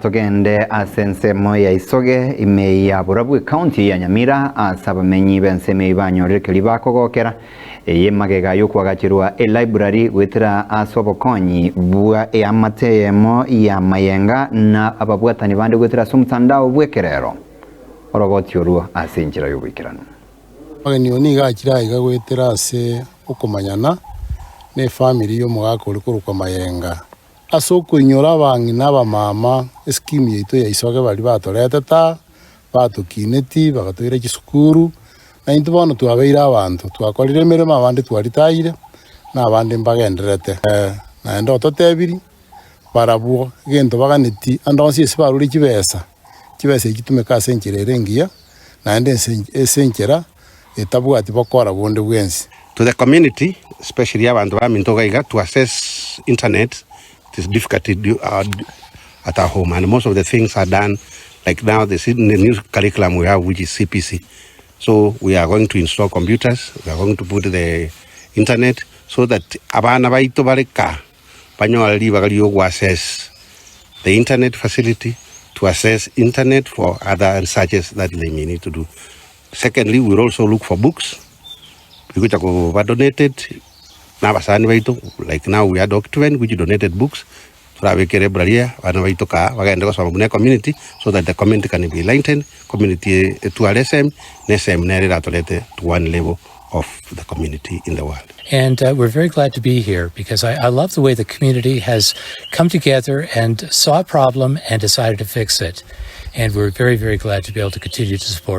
Togende ase ensemo ya Isoge, ime ya Borabu ecounty ya Nyamira, ase abamenyi b'ensemo eyio banyorire keria bakogokera, eye magega y'okoagacherwa elibrary goetera ase obokonyi bwa eamate eyemo ya Mayenga na ababwatani bande goetera ase omotandao bw'ekerero oroboti orwo ase enchera y'oboikeranu. Omogeni oyo nigo achire aiga goetera ase okomanyana nefamiri y'omogaka ore korokwa Mayenga. Ase okoinyora abang'ina abamama eskimu yaito ya isoge baria batoretete aa, batokineti, bagatoira chisukuru, na intwe bono twabeire abanto, twakorire emeremo abande twaritaire, na abande mbagendererete. Naende ototebirie, barabwo egento baganeti ande onsi ase barure chibesa, chibesa echi chitumeke ase enchera ere engiya, naende ase enchera etabwati bokora bonde bwensi. To the community especially abanto baminto iga iga to access internet it is difficult at our home and most of the things are done like now the new curriculum we have which is CPC so we are going to install computers we are going to put the internet so that abana baito bare ka banyore ribaga ria ogo access the internet facility to access internet for other researches that they may need to do. Secondly, we will also look for books bigocha koba donated na abasani baito like now we had Octven which donated books torabeke library eye abana baito kaa bagende gosoma buna ecommunity so that the community can be enlightened, community etware esemi na esemi nere eratorete to one level of the community in the world. And we're very glad to be here because I, I love the way the community has come together and saw a problem and decided to fix it. And we're very, very glad to be able to continue to support.